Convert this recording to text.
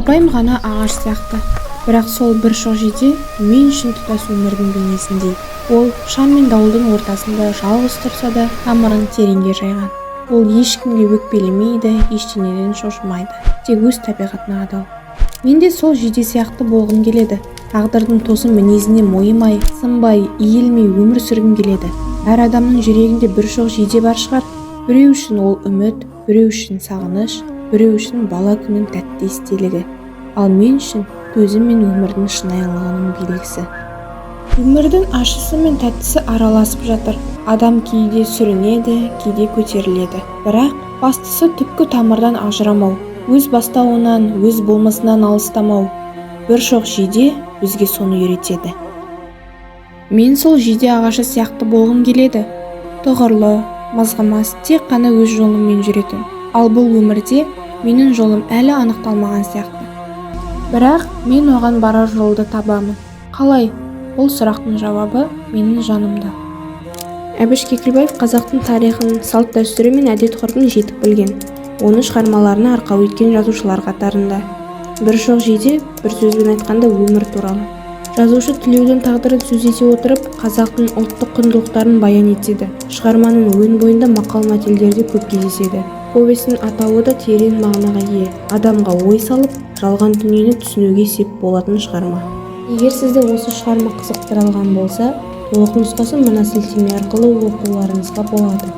Қарапайым ғана ағаш сияқты. Бірақ сол бір шоқ жиде мен үшін тұтас өмірдің бейнесіндей. Ол шаң мен дауылдың ортасында жалғыз тұрса да, тамырын тереңге жайған. Ол ешкімге өкпелемейді, ештеңеден шошымайды, тек өз табиғатына адал. Мен де сол жиде сияқты болғым келеді. Тағдырдың тосын мінезіне мойымай, сынбай, иілмей өмір сүргім келеді. Әр адамның жүрегінде бір шоқ жиде бар шығар. Біреу үшін ол үміт, біреу үшін сағыныш, біреу үшін бала күннің тәтті естелігі. Ал мен үшін төзім мен өмірдің шынайылығының белгісі. Өмірдің ащысы мен тәттісі араласып жатыр. Адам кейде сүрінеді, кейде көтеріледі. Бірақ бастысы түпкі тамырдан ажырамау, өз бастауынан, өз болмысынан алыстамау. Бір шоқ жиде бізге соны үйретеді. Мен сол жиде ағашы сияқты болғым келеді. Тұғырлы, мызғымас, тек қана өз жолыммен жүретін. Ал бұл өмірде менің жолым әлі анықталмаған сияқты. Бірақ мен оған барар жолды табамын. Қалай? Бұл сұрақтың жауабы менің жанымда. Әбіш Кекілбаев қазақтың тарихын, салт-дәстүрі мен әдет-ғұрпын жетік білген, оны шығармаларына арқау еткен жазушылар қатарында. Бір шоқ жиде, бір сөзбен айтқанда, өмір туралы. Жазушы Тілеудің тағдырын сөз ете отырып, қазақтың ұлттық құндылықтарын баян етеді. Шығарманың өн бойында мақал-мәтелдер де көп кездеседі. Повестің атауы да терең мағынаға ие. Адамға ой салып, жалған дүниені түсінуге сеп болатын шығарма. Егер сізді осы шығарма қызықтыра алған болса, толық нұсқасын мына сілтеме арқылы оқуларыңызға болады.